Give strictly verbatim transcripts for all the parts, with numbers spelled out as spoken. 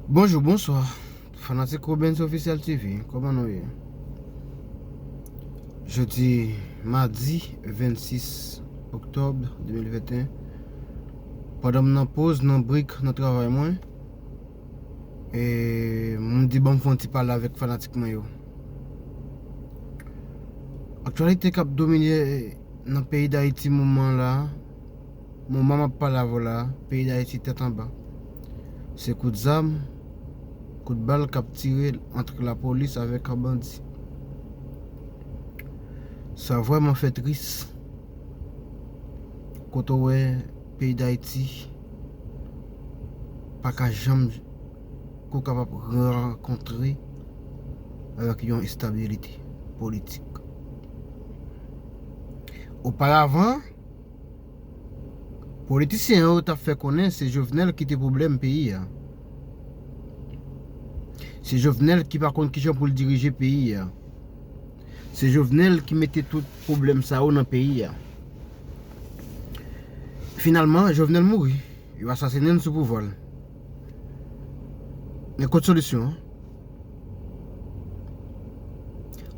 Bonjou, bonswa. Fanatik Robens Officiel T V, kòman nou ye? Jodi madi vennsis òktòb de mil venteyen, pandan m nan poz, nan brik, nan travay mwen, e m di ban m fè yon ti pale avèk fanatik mwen yo. Aktyalite k ap domine nan peyi Dayiti moman la, moman m ap pale avè w la, peyi Dayiti tèt anba. Se kout zam, kout bal k ap tire ant lapolis avèk bandi. Sa vrèman fè tris. Kote w wè peyi Dayiti pa ka janm ko kapab rankontre avèk yon estabilite politik. Oparavan, politisyen yo t ap fè konnen se Jovenel ki te pwoblèm peyi a. Se Jovenel ki pa konn kijan pou l dirije peyi a. Se Jovenel ki mete tout pwoblèm sa yo nan peyi a. Finalman, Jovenel mouri. Yo asasinen l sou pouvwa l. Men kot solisyon an?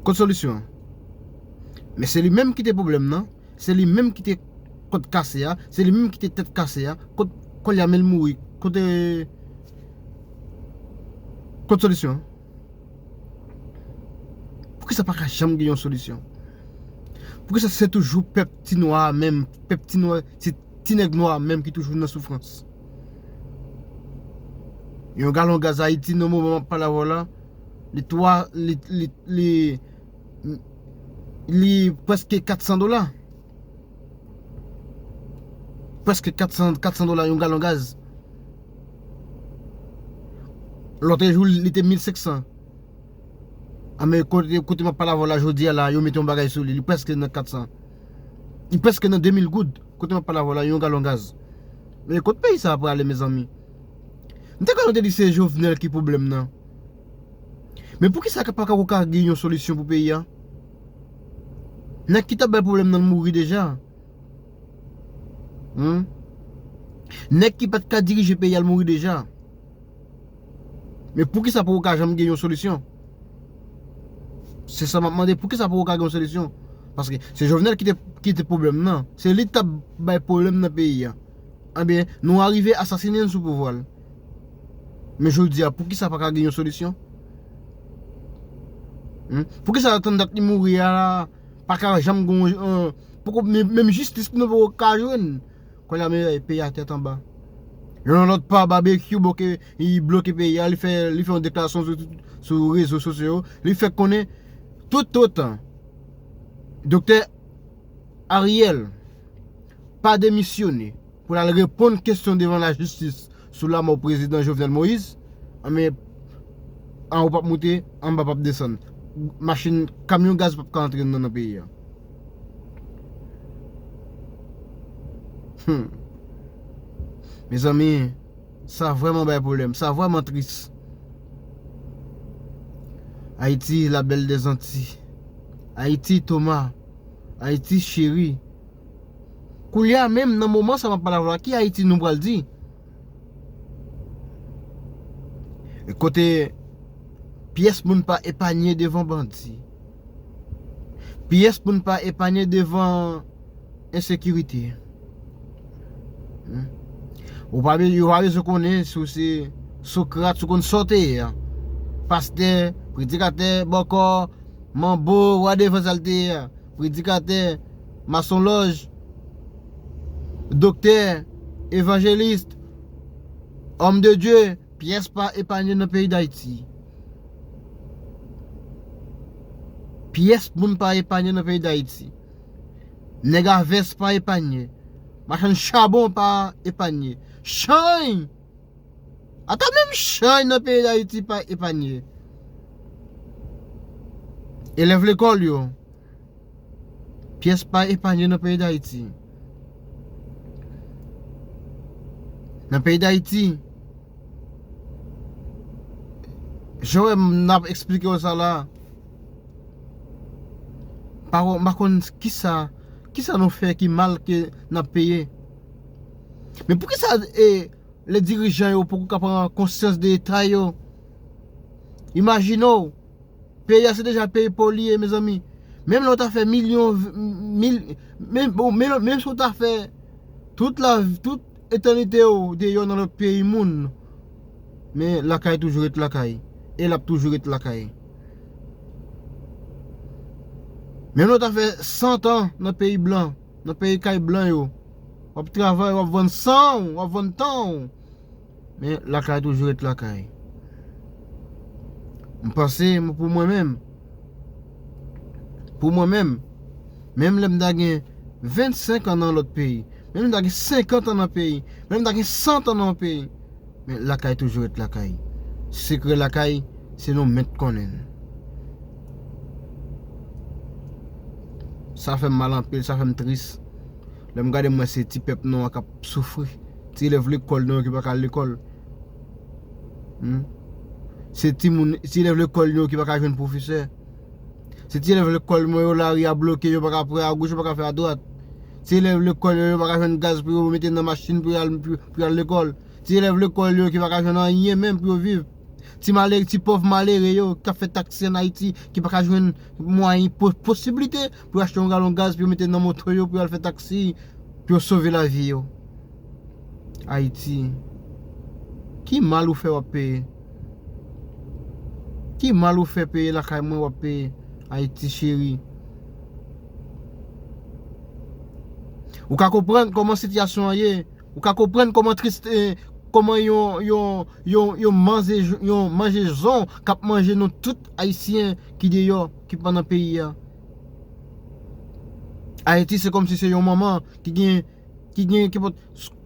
Kot solisyon an? Men se li menm ki te pwoblèm nan. Se li menm ki te kòd kase a. Se li menm ki te tèt kase a. Kot, kounye a men l mouri. Kote, kot solisyon an? Poukisa pa ka janm gen yon solisyon? Poukisa se toujou pèp ti nwa a menm, pèp ti nwa, ti, ti nèg nwa a menm ki toujou nan soufrans? Yon galon gaz Ayiti, nan moman m ap pale avè w la, li twa, li, li, li, li prèske katsan dola. Prèske katsan, katsan dola yon galon gaz. Lòt jou, li te mil senksan. A, men kote, kote m ap pale avè w la jodi a la, yo mete yon bagay sou li, li prèske nan katsan. Li prèske nan de mil goud, kote m ap pale avè w la, yon galon gaz. Men kot peyi sa a prale, mezanmi? M te kwè nou te di se Jovenel ki pwoblèm nan. Men poukisa pa ka, pa ka gen yon solisyon pou peyi a? Nèg ki t ap bay pwoblèm nan mouri deja. Hmm? Nèg ki pa t ka dirije peyi a, l mouri deja. Men poukisa poko ka janm gen yon solisyon? Se sa m ap mande, poukisa poko ka gen yon solisyon? Paske se Jovenel ki te, ki te pwoblèm nan. Se li t ap bay pwoblèm nan peyi a. Ebyen, nou arive asasinen l sou pouvwa l. Men jodi a, poukisa pa ka gen yon solisyon? Hmm? Poukisa tann dat li mouri a la, pa ka janm gen yon, poko, menm, menm jistis nou poko ka jwenn? Kounye a, men peyi a tèt anba. Yon lòt pa, Babekyou bloke, li bloke peyi a, li fè, li fè yon deklarasyon sou, sou rezo sosyo yo. Li fè konnen toutotan Doktè Ariel pa demisyone pou l al reponn kesyon devan lajistis sou lanmò prezidan Jovenel Moïse, anben, anwo p ap moute, anba p ap desann. Machin, kamyon gaz p ap ka antre nan, nan peyi a. Hmm. Mezanmi, sa vrèman bay pwoblèm, sa vrèman tris. Ayiti, la belle des Antilles. Ayiti, Toma. Ayiti, cheri. Koulye a menm, nan moman sa m ap pale avè w la, ki Ayiti nou pral di? E kote pyès moun pa epanye devan bandi. Pyès moun pa epanye devan ensekirite. Hmm. Ou pa be-, yo pa bezwen konnen si w se Sokrat, si w konn sa w te ye a. Pastè, predikatè, bòkò, manbo, wadevè sa l te ye a. Predikatè, masonlòj, doktè, evanjelis, homme de Dieu, pyès pa epanye nan peyi Dayiti. Pyès moun pa epanye nan peyi Dayiti. Nèg a vès pa epanye. Machann chabon pa epanye. Chann! Ata menm chann nan peyi Dayiti pa epanye. Elèv lekòl yo, pyès pa epanye nan peyi Dayiti. Nan peyi Dayiti, jan w wè m ap eksplike w sa la, pa, m pa konn kisa, kisa nou fè ki mal ke n ap peye. Men poukisa, e, lè dirijan yo poko ka pran konsyans de eta yo. Imajine w, peyi a se deja peyi pa w li ye, mezanmi. Menm lè w ta fè milyon, mil, menm, bon, menm, menm si w ta fè tout la, tout etènite w deyò nan lòt peyi moun, men lakay toujou ret lakay. E l ap toujou ret lakay. Menm lè w ta fè san tan nan peyi blan, nan peyi kay blan yo, w ap travay, w ap vann san w, w ap vann tan w, men lakay toujou ret lakay. M panse, m, pou mwen menm, pou mwen menm, menm lè m ta gen vennsenk an nan lòt peyi, menm lè m ta gen senkant an nan peyi, menm lè m ta gen san an nan yon peyi, men lakay toujou ret lakay. Sekrè lakay, se nou menm k konnen l. Sa fè m mal anpil, sa fè m tris. Lè m gade, m wè se ti pèp nou an k ap soufri. Ti elèv lekòl nou yo ki pa ka al lekòl. Hmm? Se timoun, ti elèv lekòl nou yo ki pa ka jwenn pwofesè. Se ti elèv lekòl nou yo, lari a bloke, yo pa ka pran agoch, yo pa ka fè adwat. Ti elèv lekòl yo, yo pa ka jwenn gaz pou yo mete nan machin pou yo al, pou, pou yo al lekòl. Ti elèv lekòl yo ki pa ka jwenn anyen menm pou yo viv. Ti malere, ti pòv malere yo k ap fè taksi ann Ayiti, ki pa ka jwenn mwayen, po-, posiblite pou yo achte yon galon gaz, pou yo mete nan moto yo, pou yo al fè taksi, pou yo sove lavi yo. Ayiti, ki mal ou fè w ap peye? Ki mal ou fè peye lakay mwen w ap peye? Ayiti cheri. Ou ka konprann kòman sitiyasyon an ye. Ou ka konprann kòman tris, eh, kòman yon, yon, yon, yon manje, yon manje zon k ap manje nou tout Ayisyen ki deyò, ki pa nan peyi a. Ayiti, se kòmsi se yon manman ki gen, ki gen, ki pot,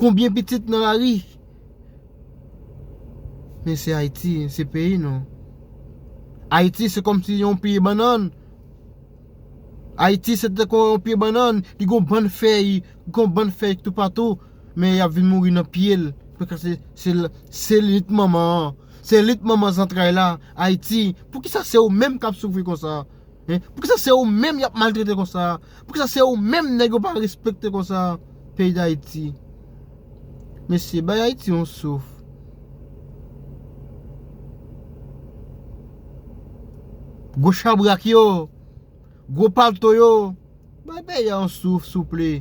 konbyen pitit nan lari. Men se Ayiti, se peyi nou. Ayiti, se kòmsi yon pye bannann. Ayiti, se tankou yon pye bannann, li gon bann fèy, li gon bann fèy toupatou, men y ap vin mouri nan pye l. Paske se, se, se lit manman an, se lit manman zantray la, Ayiti. Poukisa se ou menm k ap soufri konsa? Hein? Poukisa se ou menm y ap maltrete konsa? Poukisa se ou menm nèg yo pa respekte konsa? Peyi Dayiti. Mesye, bay Ayiti yon souf. Gwo chabrak yo, gwo palto yo, bay peyi a yon souf, souple.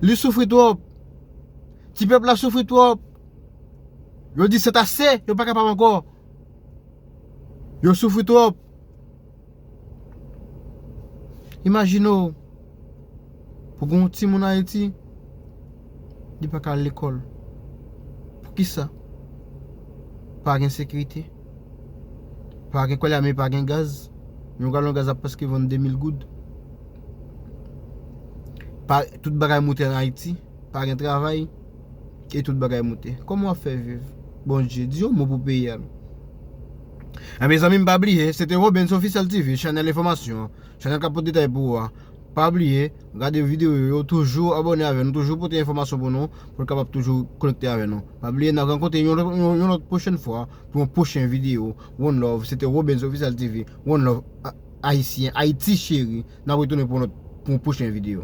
Li soufri twòp. Ti pèp la soufri twòp. Yo di se ase, yo pa kapab ankò. Yo soufri twòp. Imajine w, pou gen yon timoun Ayiti, li pa ka al lekòl. Poukisa? Pa gen sekirite. Pa gen kòlame, pa gen gaz. Yon galon gaz ap prèske vann de mil goud. Pa, tout bagay moute an Ayiti. Pa gen travay. E tout bagay moute. Kòman w ap fè viv? Bondye, di yon mo pou peyi a non. Enben zanmi m, pa bliye, se te Robens Officiel T V, chanèl enfòmasyon, chanèl k ap pote detay pou ou a. Pa bliye, gade videyo yo, toujou abòne avè nou, toujou pote enfòmasyon pou nou, pou n kapab toujou konekte avè nou. Pa bliye, n ap rankontre yon lòt, yon, yon lòt pwochèn fwa pou yon pwochen videyo. One love, se te Robens Officiel T V, one love, a-, Ayisyen, Ayiti cheri, n ap retounen pou yon lòt, pou yon pwochen videyo.